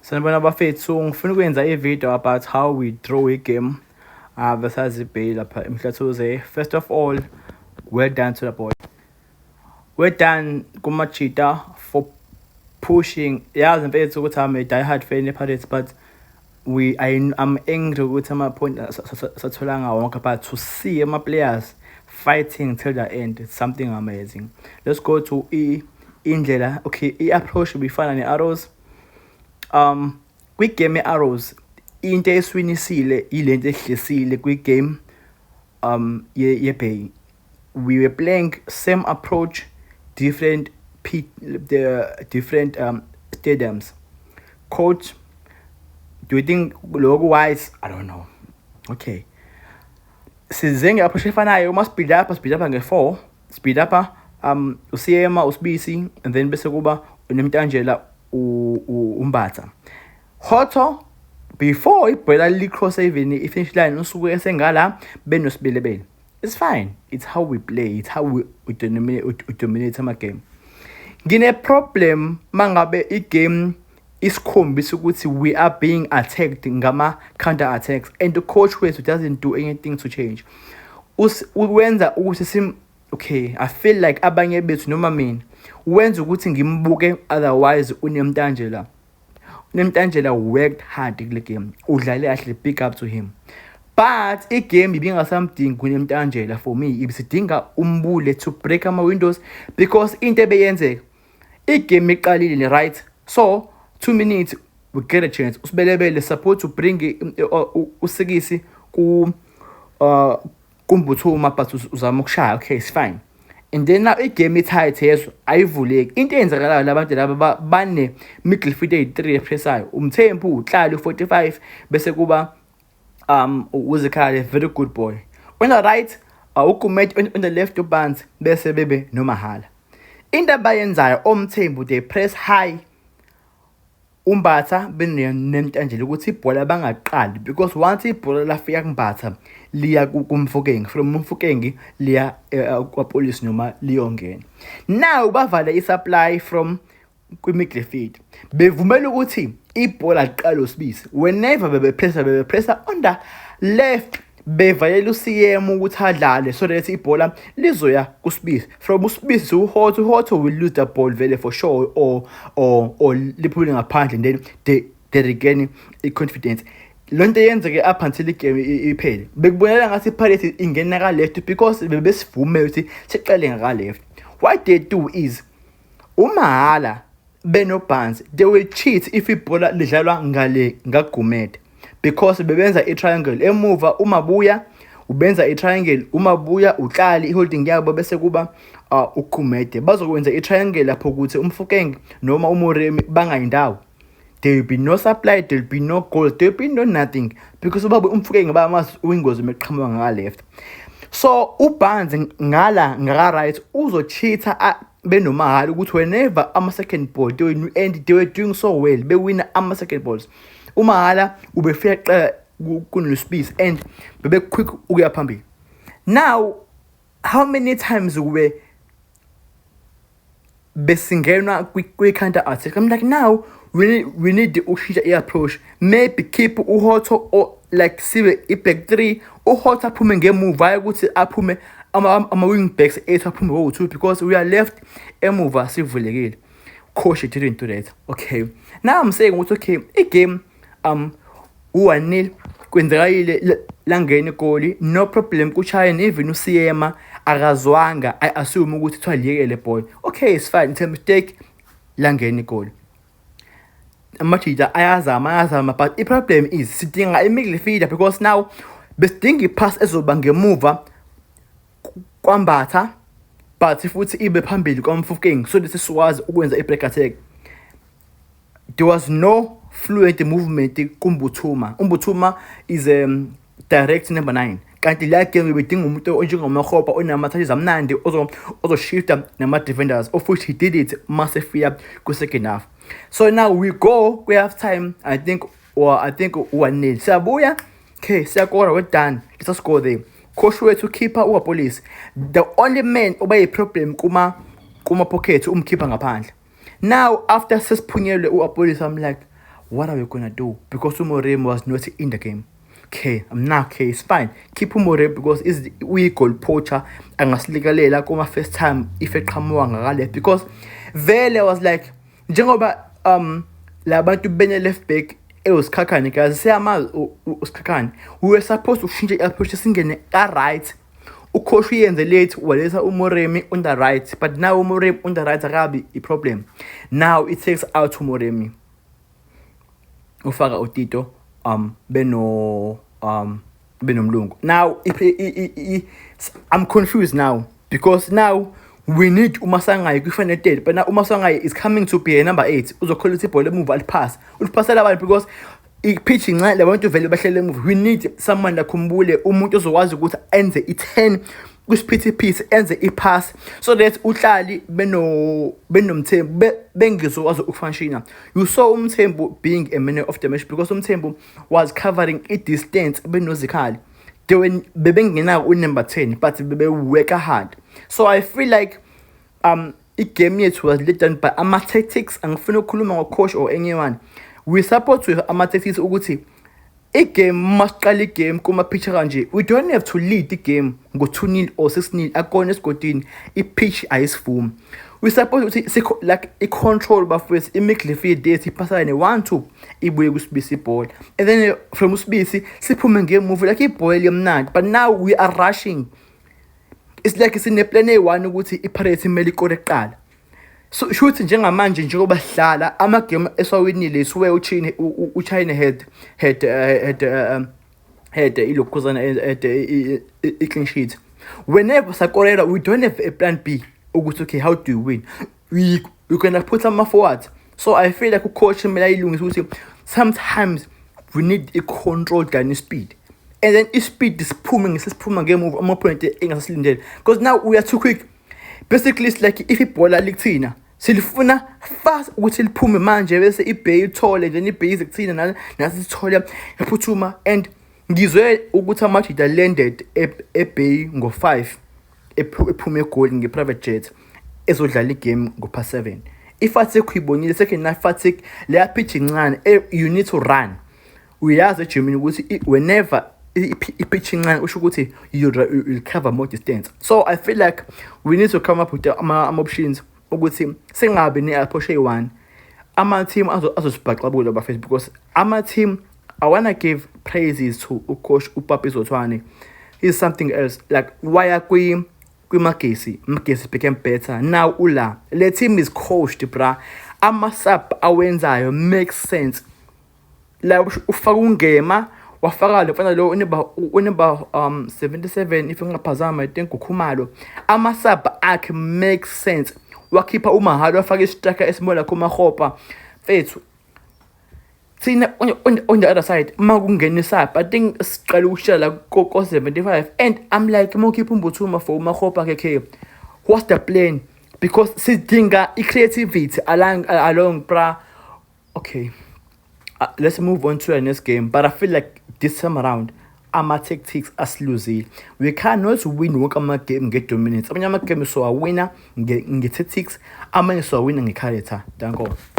Sanibona bafethu, ngifuna ukwenza i-video about how we draw a game versus iBay lapha eMhlathuze. First of all, well done to the boy. Well done kumajita for pushing. Yazi mfethu ukuthi I'm a die-hard fan ye-Pirates, but I'm angry ukuthi ama-point satholanga wonke, but to see ama-players fighting till the end, it's something amazing. Let's go to indlela, okay, i-approach ibifana ne-Arrows. Kwi-game ye-Arrows, into esiwinisile ilento ehlisile kwi-game ye-Bay. We were playing same approach, different p the different stadiums. Coach, do you think lokhu wise? I don't know. Okay. Size nge-approach efanayo uma sibuild up, sibuild up nge-4, speed up uSiyema, uSibisi, and then bese kuba uNemtanjela, uMbatha. Hotto, before ibhola li-cross even i-finish line, usuke esengala benoSibelebele. It's fine, it's how we play, it's how we dominate ama-game. Ngine-problem mangabe i-game isikhombisa ukuthi we are being attacked ngama-counter attacks and the coach wethu doesn't do anything to change. Wenza ukuthi sim, okay, I feel like abanye bethu noma mina wenza ukuthi ngimbuke. Otherwise uNemtanjela, uNemtanjela worked hard kule game, udlale kahle, big up to him, but igame ibingasamdingi kuNemtanjela. For me, ibisidinga uMbule to break ama-windows, because into ebeyenzeka, igame iqalile, right? So 2 minutes we get a chance, uSibelebele supposed to bring usikisi ku kuMbuthuma, but uzama ukushaya. Okay, it's fine. And then now igame i-tight, yeso ayivuleki. Into eyenzakalayo, labantu laba bane midfield eyi-3 epressayo, uMthembu, uHlali u-45, bese kuba uZikhali, very good boy on the right, uGumede on the left, uBanzi, bese bebe noMahala. Into abayenzayo oMthembu, they press high, uMbatha beneNtanjela, ukuthi ibhola bangaqali, because once ibhola lafika kuMbatha liya kuMfukeng, from uMfukeng liya kwaPolisi noma liyongena. Now bavala i-supply from kwi-midfield, bevumela ukuthi ibhola liqale uSibisi. Whenever bebepressa, bebepressa on the left, bevalela uCM ukuthi adlale so that ibhola lizoya kuSibisi, from uSibisi to uHotto. UHotto will lose the ball vele for sure, or liphumele ngaphandle and then they regain i-confidence. Lo nto yenzeke up until igame iphele. Bekubonakala ngathi iPirates ingena ka-left because bebesivume ukuthi siqale ngaka-left. What they do is uMahala benoBanzi, they will cheat if ibhola lidlalwa ngale ngaGumede, because bebenza i-triangle emuva, uMabuya ubenza i-triangle, uMabuya, uHlali, i-holding yabo, bese kuba uGumede. Bazokwenza i-triangle lapho ukuthi uMfukeng noma uMoremi bangayindawo. There will be no supply, there will be no goal, there will be no nothing, because ubaba uMfukeng bayamazi, uyingozi meqhamuka ngaka left. So uBanzi ngala ngaka right uzocheata benoMahala ukuthi whenever ama second ball they were, and they were doing so well, bewina ama second balls, uMahala ubefika qala kunoSibisi and bebe quick ukuya phambili. Now how many times we besingenwa kwi-counter attack? I'm like, now we need ukushintsha i-approach, maybe keep uHotto or like sibe i-back three, uHotto aphume ngemuva, hayi ukuthi aphume ama-wing backs ethu aphume wo-two, because we are left emuva sivulekile. Coach didn't do that. Okay, now I'm saying ukuthi okay, igame u-1-0 kwenzekalile, langena igoli, no problem kuChina. Even uSiyema akazwanga, I assume ukuthi kuthiwa liyekele boy. Okay, it's fine, it's a mistake, langena igoli. Amajita ayazama, ayazama, but i-problem is sidinga i-midfielder, because now besidinga i-pass ezoba ngemuva kwaMbatha but futhi ibe phambili kwaMfukeng so that sikwazi ukwenza i-break attack. There was no fluent movement kuMbuthuma. UMbuthuma is a direct number 9, kanti la game bedinga umuntu onjengoMahopa onama-touches amnandi ozoshifta nama-defenders, of which he did it masefika ku-second half. So now we go kwi-half time, I think, or I think 1-0. Siyabuya, okay, siyakora, well done, let us go there. Coach wethu khipha uAppollis, the only man oba yi-problem kuma pocket, umkhipha ngaphandle. Now after sesiphunyelwe uAppollis, I'm like, What are we gonna do? Because uMoremi was not in the game. Okay, I'm now okay, it's fine. Keep uMoremi because is uyi-goal poacher, angasilikelela kuma-first time if eqhamuka ngakale, because vele I was like, njengoba labantu bene left back ewuSikhakhane, guys, siyamazi uSikhakhane. We were supposed ukushintsha i-approach, singene ka-right. Ucoach uyenze late, waletha uMoremi on the right, but now uMoremi on the right akabi i-problem. Now it takes out uMoremi, ufaka uTito benoMlungu. Now I'm confused now because now we need uMasangayi kwi-final, but now uMasangayi is coming to be a number 8, uzokhola ukuthi ibhola emuva aliphasa, uliphasela abantu because i-pitch incane, labantu vele bahlele emuva. We need someone lakhumbule umuntu ozokwazi ukuthi enze i-10 kwisiphithiphithi, enze ipass so that uhlali benoMthembu bengizokwazi ukufunctiona. You saw uMthembu being a man of the match because uMthembu was covering i-distance benoZikhali. They were bebengenawo unumber 10, but bebe-worka hard. So I feel like igame yethu was led down by ama-tactics. Angifuni ukukhuluma ngo-coach or anyone. We support with ama-tactics ukuthi igame, masiqala igame kuma-pitch kanje, we don't have to lead igame ngo-2-0 or 6-0. Akona esigodini, i-pitch ayisivumi. We suppose ukuthi like i-control, bafowethu, i-midfield yethu iphasane 1-2, ibuye kuSibisi ibhola, and then from uSibisi siphume ngemuva like ibhola liyamnandi. But now we are rushing. It's like sine-plan eyi-one ukuthi i-Pirates imele ikore kuqala. So shuthi njengamanje, njengoba sidlala amagame esiwawinile, suwe uChina, uChina had ilokhuzana, had i-clean sheet. Whenever sakorela, we don't have a plan B ukuthi okay, how do we win? We gonna put ama forwards. So I feel like ucoach kumele ayilungise ukuthi sometimes we need i-control than i-speed, and then i-speed siphume ngesesiphuma ngemuva, ama-opponent engasasilindele, because now we are too quick. Basically, it's like if ibhola likuthina, silifuna fast ukuthi liphume manje, bese iBay ithole, then iBay ize kuthina, nathi sithole, yaphuthuma. And ngizwe ukuthi amajita landed eBay ngo-5, ephume eGoli nge-private jet, ezodlala igame ngo-past 7. I-fatigue uyibonile second half, fatigue leya. Pitch incane, you need to run. Uyazi ejimini ukuthi whenever i-pitch incane, usho ukuthi you'll cover more distance. So I feel like we need to come up with ama-options ukuthi singabi ne-approach eyi-one. Ama-team azosibhaxabula, bafethu, because ama-team, I wanna give praises to ucoach uPapi Zothwane. He's something else. Like waya kwi kwiMagesi, Magesi became better. Now ula le team is coached, bra. Ama-sub awenzayo makes sense. La ufaka uNgema, wafaka lo mfana lo uneba 77, if ngingaphazama, I think uKhumalo. Ama-sub akhe makes sense. Wakhipha uMahalo, wafaka istriker esimola kuMahopa. Mfethu, thina on the other side, uma kungena isub, I think siqala ukushaya la ko 75, and I'm like, uma ukhipha uMbuthuma for uMahopa, KK, what's the plan? Because sidinga i-creativity along, bra. Okay, let's move on to the next game. But I feel like this time around ama-tactics asiluzile. We cannot win wonke ama-game nge-dominance. Amanye ama-game sowawina nge-tactics, amanye sowawina nge-character. Danko.